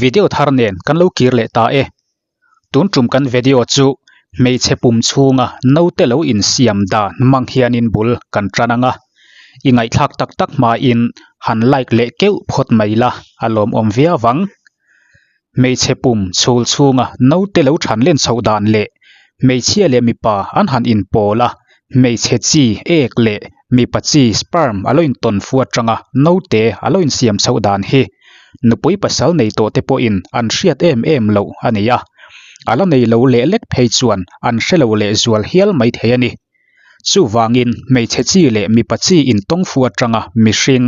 Video thar nen kan lo kir leh ta e. Tun tum kan video chu hmeichhe pum chhunga naute lo insiam dan hmang hianin bul kan tan ang a. I ngaihthlak tak tak hmain han like leh keuh phawt mai la a lawmawm viau ang. Hmeichhe pum chhul chhunga naute lo than len chhoh dan leh hmeichhia leh mipa an han inpawl a, hmeichhe chi ek leh mipa chi sperm a lo intawn fu atanga naute a lo insiam chhoh dan hi nupui pasal nei tawh te pawhin an hriat em em loh a ni a, a la nei lo leh lek phei chuan an hre lo leh zual hial maithei a ni. Chuvangin hmeichhe chi leh mipa chi intawng fu atanga mihring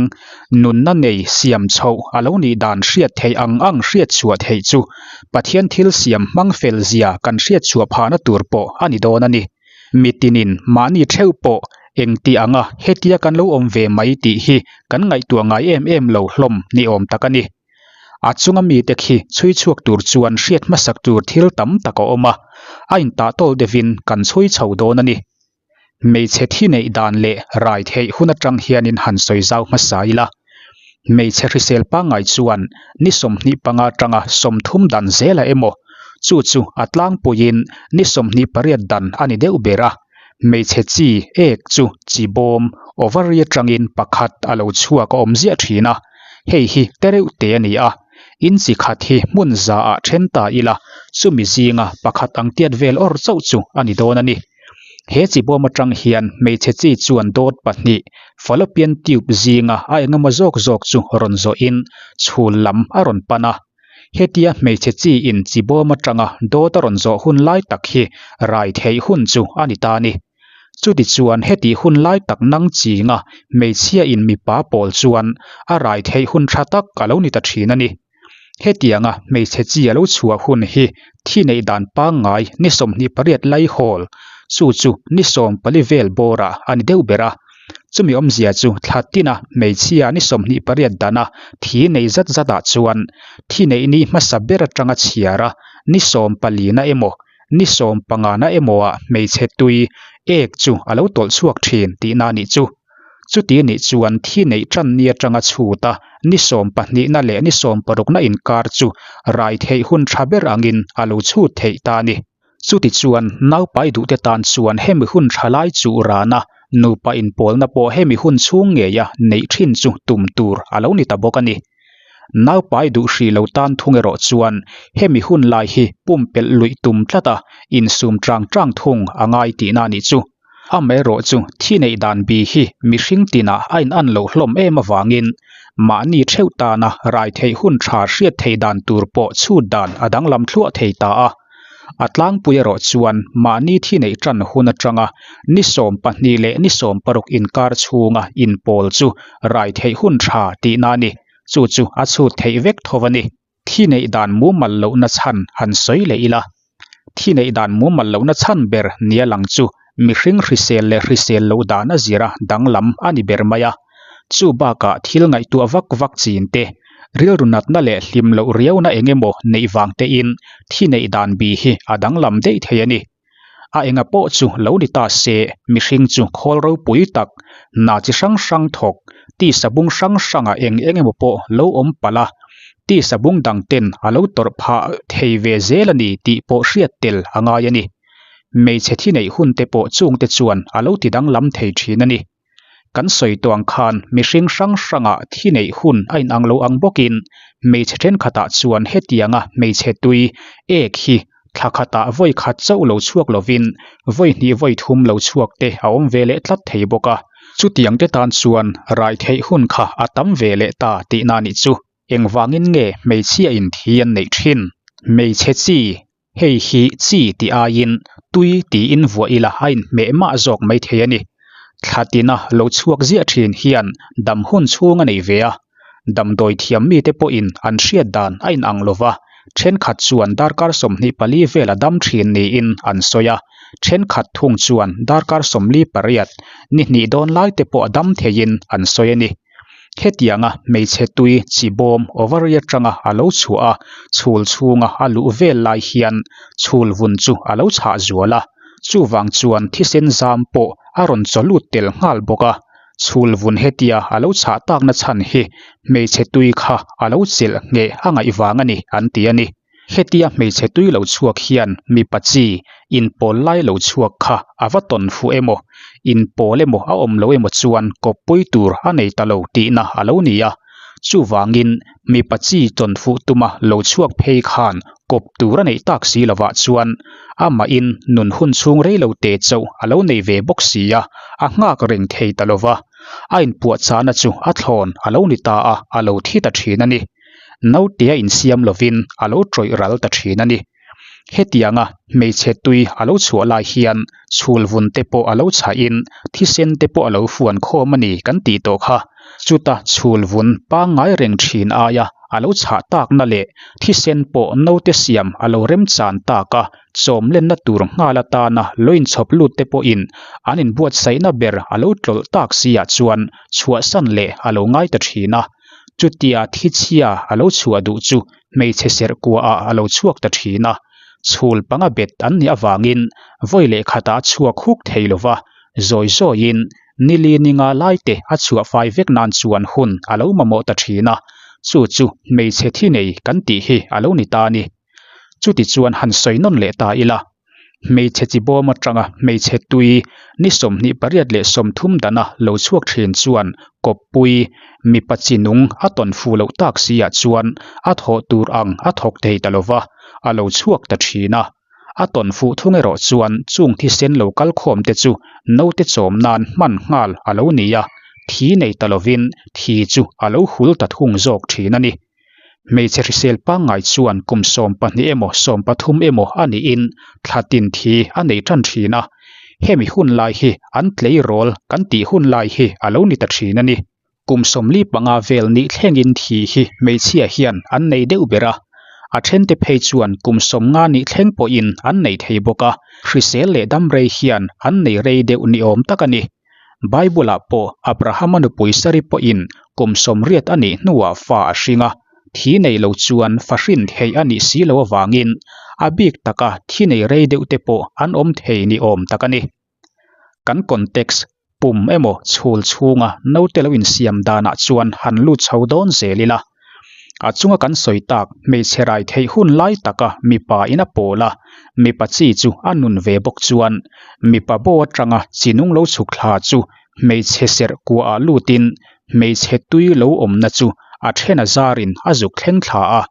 nunna nei siam chhoh a lo nih dan hriat theih ang ang hriat chhuah theih chu Pathian thil siam hmang fel zia kan hriat chhuah phahna tur pawh a ni dawn a ni. Mitinin mahni theuh pawh engti anga hetia kan lo awm ve mai tih hi kan ngaihtuah ngai em em lo hlawm ni awm tak a ni. A chunga mite khi chhui chhuak tur chuan hriat hmasak tur thil tam tak a awm a, a intah tawl deuhin kan chhui chho dawn a ni. Hmeichhe thi neih dan leh rai theih hun atang hianin han sawi zau hmasa ila. Hmeichhe hrisel pangngai chuan ni 25 atanga 30 dan zela emaw, chu chu a tlangpuiin ni 28 dan a ni deuh ber a. Hmeichhe chi ek chu chi bawm, ovary atangin pakhat a lo chhuak a awm ziah thin a, hei hi te reuh te a ni a, in chi khat hi hmun za ah then ta ila chumi zinga pakhat ang tiat vel awr chauh chu a ni dawn a ni. He chi bawm atang hian hmeichhe chi chuan dawt pahnih, fallopian tube zinga a engemaw zawk zawk chu rawn zawhin chhul lam a rawn pan a. Hetia hmeichhe chi in chi bawm atanga dawt a rawn zawh hun lai tak hi rai theih hun chu a ni ta a ni. Chuti chuan hetih hun lai tak nang chinga hmeichhia in mipa pawl chuan a rai theih hun tha tak a lo ni ta thin a ni. Hetianga hmeichhe chi a lo chhuah hun hi thi neih dan pangngai ni 28 lai hawl, chu chu ni 14 vel bawrah a ni deuh ber a. Chumi awmzia chu thla tina hmeichhia ni 28 dana thi nei zat zatah chuan thi neih ni hmasa ber atanga chhiara ni 14 na emaw ni 15 na emaw-ah hmeichhe tui ek chu a lo tawlh chhuak thin tihna a nih chu. Chuti nih chuan thi neih tan ni atanga chhut a, ni 12 na leh ni 16 na inkar chu rai theih hun tha ber angin a lo chhut theih ta a ni. Chuti chuan naupai duhte tan chuan hemi hun tha lai chuh rana nupa inpawlna pawh hemi hun chhung ngeia neih thin chu tum tur a lo ni ta bawk a ni. Naupai duh hrih lo tan thung erawh chuan hemi hun lai hi pumpelh luih tum tlat a, insum tang tang thung a ngai tihna a nih chu. Amaherawh chu thi neih dan bi hi mihring tinah a in an loh hlawm em avangin mahni theuh tana rai theih hun tha hriat theih dan tur pawh chhut dan a danglam thluah thei ta a. A tlangpui erawh chuan mahni thi neih tan hun atanga ni 12 leh ni 16 inkar chhunga inpawl chu rai theih hun tha tihna a ni. Chu chu a chhut theih vek tho a ni. Thi neih dan mumal lohna chhan han sawi leh ila. Thi neih dan mumal lohna chhan ber nia lang chu mihring hrisel leh hrisel loh dan a zira danglam a ni ber mai a. Chu bakah thil ngaihtuah vak vak chin te, rilru natna leh hlim loh riauna eng emaw neih vang tein thi neih dan bi hi a danglam daih thei a ni. A enga pawh chu lo ni ta se, mihring chu khawl ropui tak, hna chi hrang hrang thawk, tisa bung hrang hrangah eng eng emaw pawh lo awm palh a, tisa bung dang ten a lo tawrh phah thei ve zel a ni tih pawh hriat tel a ngai a ni. Hmeichhe thi neih hun te pawh chungte chuan a lo ti danglam thei thin a ni. Kan sawi tawh ang khan mihring hrang hrangah thi neih hun a inang lo ang bawkin hmeichhe thenkhatah chuan hetianga hmeichhe tui ek hi thla khatah vawi khat chauh lo chhuak lovin vawi hnih vawi thum lo chhuak te a awm ve leh tlat thei bawk a. Chutiang te tan chuan rai theih hun kha a tam ve leh ta tihna a nih chu. Engvangin nge hmeichhia in thi an neih thin? Hmeichhe chi Hei hi chi tih aiin tui tiin vuah ila a inhmeh mah zawk mai thei a ni. Thla tina lo chhuak ziah thin hian dam hun chhung a nei ve a, damdawi thiam mite pawhin an hriat dan a inang lo va, thenkhat chuan darkar 24 vel a dam thin niin an sawi a, thenkhat thung chuan darkar 48, ni hnih dawn lai te pawh a dam theiin an sawi a ni. Hetianga hmeichhe tui chi bawm ovary atanga a lo chhuah a, chhul chhunga a luh vel lai hian chhul vun chu a lo chhah zual a, chuvang chuan thisen zam pawh a rawn chaw lut tel nghal bawk a. Chhul vun hetia a lo chhah takna chhan hi hmeichhe tui kha a lo chelh ngheh a ngaih vang a ni an ti a ni. Hetia hmeichhe tui lo chhuak hian mipa chi inpawl lai lo chhuak kha a va tawn fuh emaw, inpawl emaw a awm lo emaw chuan kawppui tur a nei ta lo tihna a lo ni a. Chuvangin mipa chi tawn fuh tuma lo chhuak phei khan kawp tur a neih tak si lovah chuan amahin nun hun chhung rei lo te chauh a lo nei ve bawk si a, a nghak reng thei ta lova. A inpuahchahna chu a thlawn a lo ni ta a, a lo thi ta thin a ni. Nautea insiam lovin a lo tawih ral ta thin a ni. Hetianga hmeichhe tui a lo chhuah lai hian chhul vun te pawh a lo chhahin thisen te pawh a lo fuan khawm a ni kan tih tawh kha. Chuta chhul vun pangngai reng thin aia a lo chhah takna leh thisen pawh naute siam a lo remchan tak a, chawmlenna tur nghal atana lo inchhawp lut te pawhin an inbuatsaihna ber a lo tlawlh tak siah chuan chhuahsan leh a lo ngai ta thin a. Chutia thichhia a lo chhuah duh chu hmeichhe serh kuaah a lo chhuak ta thin a, chhul panga bet an nih avangin vawi leh khatah a chhuak huk thei lo va, zawi zawiin nili ninga laite a chhuah fai vek nan chuan hun a lo mamawh ta thin a, chu chu hmeichhe thi nei kan tih hi a lo ni ta a ni. Chutichuan han sawi nawn leh ta ila, hmeichhe chi bawm atanga hmeichhe tui ni 28 leh 30 dana lo chhuak thin chuan kawppui mipa chi nung a tawn fu loh tak si ah chuan a thawh tur ang a thawk thei ta lova, a lo chhuak ta thin a. A tawn fuh thung erawh chuan chung thisen lo kal khawm te chu naute chawm nan hman nghal a lo ni a, thi nei ta lovin thi chu a lo hul ta thung zawk thin a ni. Hmeichhe hrisel pangngai chuan kum 12 emaw 13 emaw a niin thla tin thi a nei tan thin a, hemi hun lai hi an tleirawl kan tih hun lai hi a lo ni ta thin a ni. Kum 45 vel nih thlengin thi hi hmeichhia hian an nei deuh ber a, a thente phei chuan kum 50 nih thleng pawhin an nei thei bawk a, hrisel leh dam rei hian an nei rei deuh ni awm tak a ni. Bible-ah pawh Abrahama nupui Sari pawhin kum 80 a nih hnuah fa a hring a, thi nei lo chuan fa hrin theih a nih si lo avangin a bik taka thi nei rei deuh te pawh an awm thei ni awm tak a ni. Kan context, pum emaw chhul chhunga naute lo insiam danah chuan han lut chho dawn zel ila. A chunga kan sawi tak hmeichhe rai theih hun lai taka mipa in a pawl a, mipa chi chu a nun ve bawk chuan mipa bo atanga chi nung lo chhuk thla chu hmeichhe serh kuaah lutin hmeichhe tui lo awmna chu a then a zarin a zuk thleng thla a.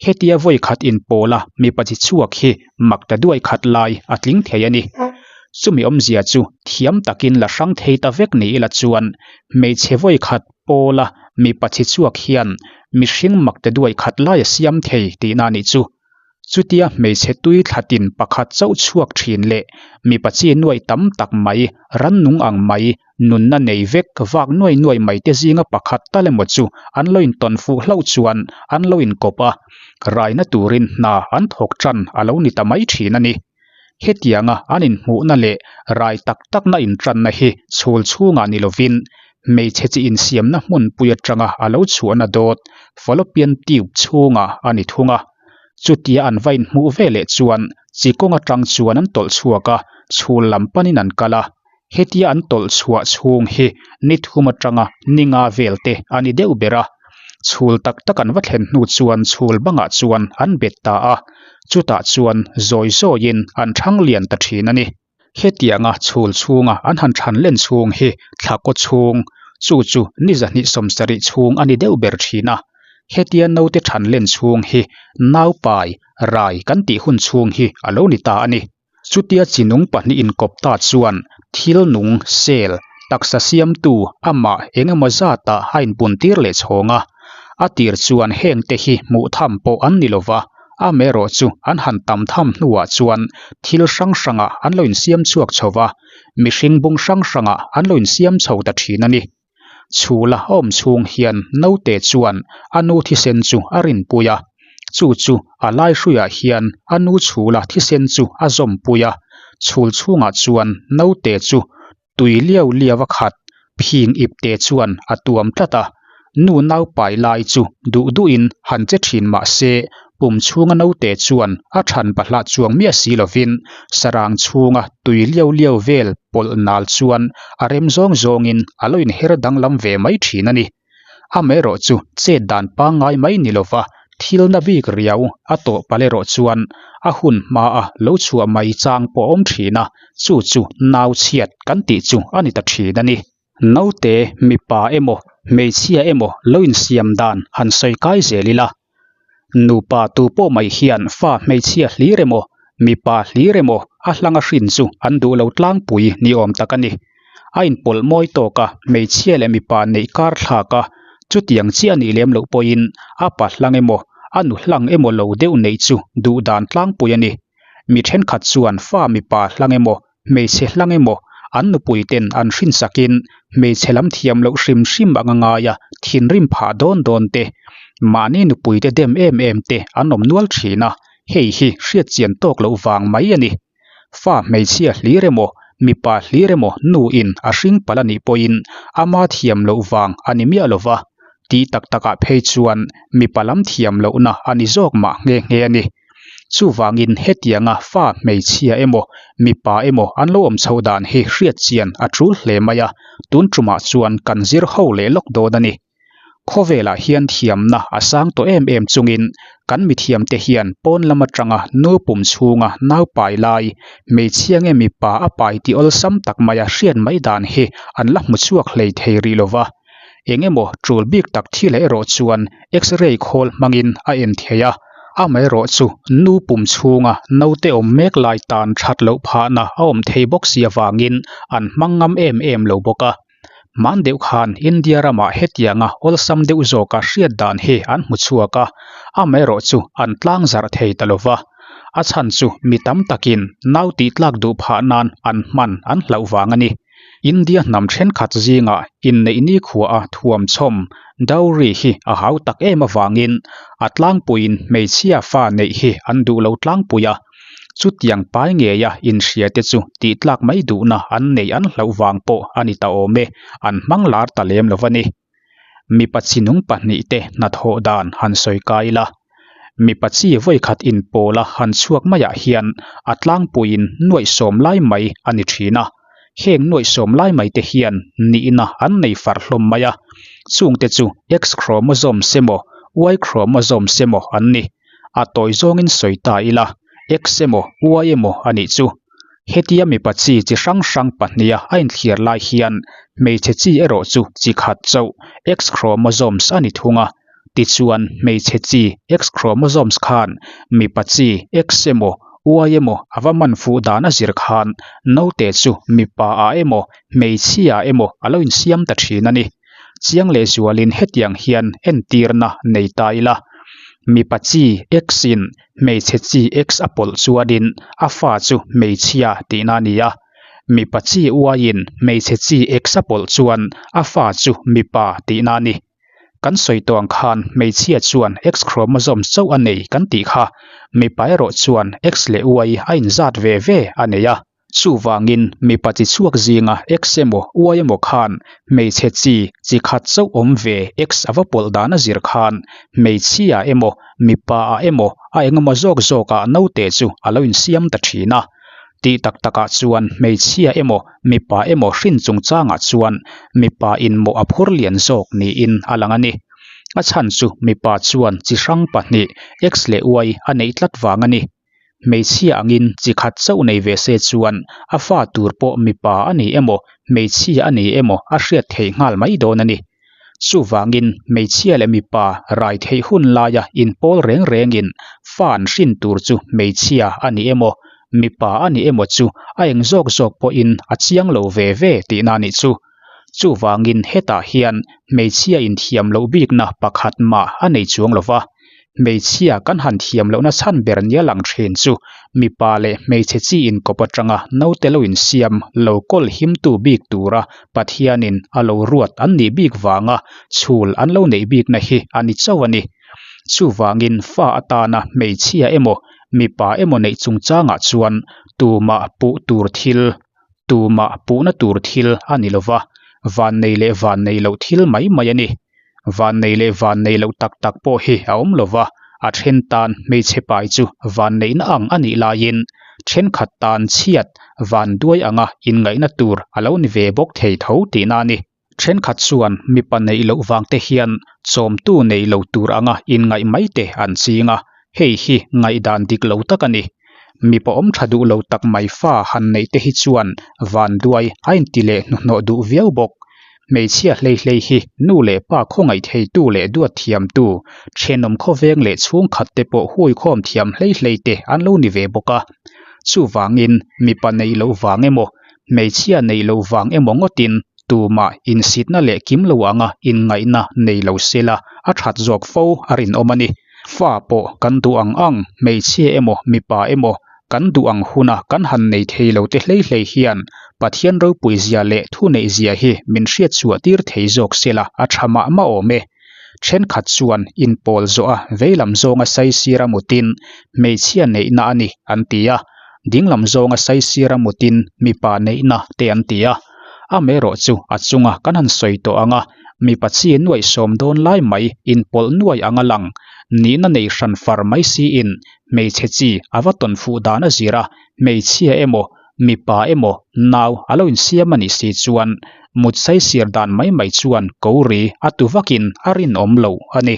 Hetia vawi khat inpawl a mipa chi chhuak hi mak ta duai khat lai a tling thei a ni. Chumi awmzia chu thiam takin la hrang thei ta vek ni ila chuan hmeichhe vawi khat pawla mipa chi chhuak hian mihring mak ta duai khat lai a siam thei tihna a nih chu. Chutia hmeichhe tui thlatin pakhat chauh chhuak thin leh mipa chi nuaih tam tak mai, rannung ang mai, nunna nei vek vak nuai nuai mai te zinga pakhat tal emaw chu an lo intawn fuh hlauh chuan an lo inkawp a, raina turin hna an thawk tan a lo ni ta mai thin a ni. Hetianga an inhmuhna leh rai tak takna intanna hi chhul chhungah ni lovin hmeichhe chi insiamna hmunpui atanga a lo chhuahna dawt fallopian tube chhungah a ni thung a. Chutia an va inhmuh veleh chuan chi kawng atang chuan an tawlh chhuak a, chhul lam panin an kal a. Hetia an tawlh chhuah chhung hi ni thum atanga ni nga vel te a ni deuh ber a. Chhul tak tak an va thlen hnu chuan chhul bangah chuan an bet ta a, chutah chuan zawi zawiin an thang lian ta thin a ni. Hetianga chhul chhunga an han than len chhung hi thla kaw chhung, chu chu ni 270 chhung a ni deuh ber thin a. Hetia naute than len chhung hi naupai, rai kan tih hun chhung hi a lo ni ta a ni. Chutia chi nung pahnih inkawp ta chuan thil nung, cell, taksa siamtu amah eng emaw zatah a inpuntir leh chhawng a. A tir chuan hengte hi hmuh tham pawh an ni lova, amaherawh chu an han tam tham hnuah chuan thil hrang hrangah an lo insiam chhuak chho va, mihring bung hrang hrangah an lo insiam chho ta thin a ni. Chhula a awm chhung hian naute chuan a nu thisen chu a rinpui a, chu chu a lai hruiah hian a nu chhula thisen chu a zawmpui a, chhul chhungah chuan naute chu tui liau liau a khat phing ipte chuan a tuam tlat a, nu naupai lai chu duh duhin han che thin mah se pum chhunga naute chuan a than pahlah chuang miah si lovin sarang chhunga tui liau liau vel. pawlh nal chuan a rem zawng zawngin a lo inher danglam ve mai thin a ni. Amaherawhchu chet dan pangngai mai ni lova thil na bik riau a tawh palh erawh chuan a hun hmaa lo chhuah mai chang pawh a awm thin a, chu chu nau chhiat kan tih chu a ni ta thin a ni. Naute mipa emaw hmeichhia emaw lo insiam dan han sawi kai zel ila, nupa tu pawh mai hian fa hmeichhia hlir emaw mipa hlir emaw a hlanga hrin chu an duh lo tlangpui ni awm tak a ni. A inpawlh mawi tawk a, hmeichhia leh mipa neih kar thlak a, chutiang chiah a nih lem loh pawhin a pa hlang emaw a nu hlang emaw lo deuh neih chu duh dan tlangpui a ni. Mi thenkhat chuan fa mipa hlang emaw hmeichhe hlang emaw an nupui ten an hrinsakin hmeichhe lam thiam loh hrim hrim anga ngaia thinrim phah dawn dawn te, mahni nupui te dem em em te an awm nual thin a, hei hi hriatchian tawk loh vang mai a ni. Fa hmeichhia hlir emaw mipa hlir emaw nu in a hring palh a nih pawhin ama thiam loh vang a ni miah lova, tih tak takah phei chuan mipa lam thiam lohna a ni zawk mah nghe nghe a ni. Chuvangin hetianga fa hmeichhia emaw mipa emaw an lo awm chhoh dan hi hriat chian a tul hle mai a, tun tumah chuan kan zir ho leh lawk dawn a ni. Khawvelah hian thiamna a sang tawh em em chungin kan mithiamte hian pawn lam atanga nu pum chhunga nau pai lai, hmeichhia nge mipa a pai tih awlsam tak maia hriat mai dan hi an la hmu chhuak hlei thei rih lova. Eng emaw tul bik tak thil erawh chuan X-ray khawl hmangin a en thei a, amaherawh chu nu pum chhunga naute awm mek lai tan that loh phahna a awm thei bawk si avangin an hmang ngam em em lo bawk a. Hman deuh khan India ramah hetianga awlsam deuh zawka hriat dan hi an hmu chhuak a, amaherawh chu an tlang zarh thei ta lova. A chhan chu mi tam takin nau tih tlak duh phah nan an hman an hlauh vang a ni. India hnam thenkhat zingah inneih nikhuaha thuamchhawm, dowry, hi a hau tak em avangin a tlangpuiin hmeichhia fa neih hi an duh lo tlangpui a. Chutiang pai ngeia inhria te chu tihtlak mai duhna an neih an hlauh vang pawh a ni ta awm e, an hmang lar ta lem lo va ni. Mipa chinung pahnihte hnathawh dan han sawi kai ila, mipa chi vawikhat inpawla han chhuak maiah hian a tlangpuiin nuaih sawm lai mai a ni thin a, heng nuaih sawm lai mai te hian nihna an nei far hlawm mai a, chungte chu X chromosomes emaw Y chromosomes emaw an ni. A tawi zawngin sawi ta ila, X emaw Y emaw a nih chu. Hetia mipa chi chi hrang hrang pahniha a inthliar lai hian hmeichhe chi erawh chu chi khat chauh X chromosomes a ni thung a. Tichuan hmeichhe chi X chromosomes khan mipa chi X emaw Y emaw a va man fuh dan a zir khan naute chu mipa ah emaw hmeichhia ah emaw a lo insiam ta thin a ni. Chiang leh zualin hetiang hian entirna nei ta ila, mipa chi X in hmeichhe chi X a pawlh chuanin a fa chu hmeichhia tihna a ni a, mipa chi Y in hmeichhe chi X a pawlh chuan a fa chu mipa tihna a ni. Kan sawi tawh ang khan hmeichhia chuan X chromosome chauh a nei kan tih kha, mipa erawh chuan X leh Y a inzat ve ve a nei a. Chuvangin mipa chi chhuak zinga X emaw Y emaw khan hmeichhe chi chi khat chauh awm ve X a va pawlh dan a zir khan hmeichhia emaw mipa ah emaw a engemaw zawk zawk ah naute chu a lo insiam ta thin a. Tih tak tak ah chuan hmeichhia emaw mipa emaw hrin chungchangah chuan mipa in mawh a phur lian zawk niin a lang a ni. A chhan chu mipa chuan chi hrang pahnih X leh Y a neih tlat vang a ni. Hmeichhia angin chi khat chauh nei ve se chuan a fa tur pawh mipa a ni emaw hmeichhia a ni emaw a hriat theih nghal mai dawn a ni. Chuvangin hmeichhia leh mipa rai theih hun laia inpawl reng rengin fa an hrin tur chu hmeichhia a ni emaw mipa a ni emaw chu a eng zawk zawk pawhin a chiang lo ve ve tihna a nih chu. Chuvangin hetah hian hmeichhia inthiam loh bikna pakhat mah a nei chuang lo va. Hmeichhia kan han thiam lohna chhan ber nia lang thin chu mipa leh hmeichhe chi inkawp atanga naute lo insiam lo kawl himtu bik tura Pathianin a lo ruat an nih bik vanga chhul an lo neih bikna hi a ni chauh a ni. Chuvangin fa atana hmeichhia emaw mipa emaw neih chungchangah chuan tumah puh tur thil tumah puhna tur thil a ni lova, vannei leh vannei loh thil mai mai a ni. Vannei leh vannei loh tak tak pawh hi a awm lova, a then tan hmeichhe pai chu vanneihna ang a nih laiin. Thenkhat tan chhiat vanduai anga inngaihna tur a lo ni ve bawk thei tho tihna a ni. Thenkhat chuan mipa neih loh vang te hian chawmtu nei lo tur anga inngaih mai te an ching a, hei hi ngaihdan dik lo tak a ni. Mipa awm tha duh lo tak mai fa han neih te hi chuan vanduai a inti leh hnuhnawh duh viau bawk. Hmeichhia hlei hlei hi nu leh pa khawngaih theitu leh duat thiamtu, thenawm khawveng leh chhungkhat te pawh huikhawm thiam hlei hlei te an lo ni ve bawk a. Chuvangin mipa neih loh vang emaw, hmeichhia neih loh vang emaw ngawtin tumah insitna leh kim lo anga inngaihna nei lo sela a that zawk fo a rinawm a ni. Fa pawh kan duh ang ang, hmeichhia emaw mipa emaw kan duh ang huna kan han nei thei lo te hlei hlei hian Pathian ropui zia leh thu neih zia hi min hriat chhuah tir thei zawk sela a tha mah mah awm e. Thenkhat chuan inpawl zawh a veilam zawnga saisira mutin hmeichhia neihna a ni an ti a, dinglam zawnga saisira mutin mipa neihna te an ti a. Amaherawh chu a chunga kan han sawi tawh ang a, mipa chi nuaih sawm dawn lai mai inpawlh nuai anga lang nihna nei hran far mai siin hmeichhe chi a va tawn fuh dan a zir a, hmeichhia emaw mipa emaw nau a lo insiam a nih si chuan mut saisir dan mai mai chuan ko ri a tu vakin a rinawm lo a ni.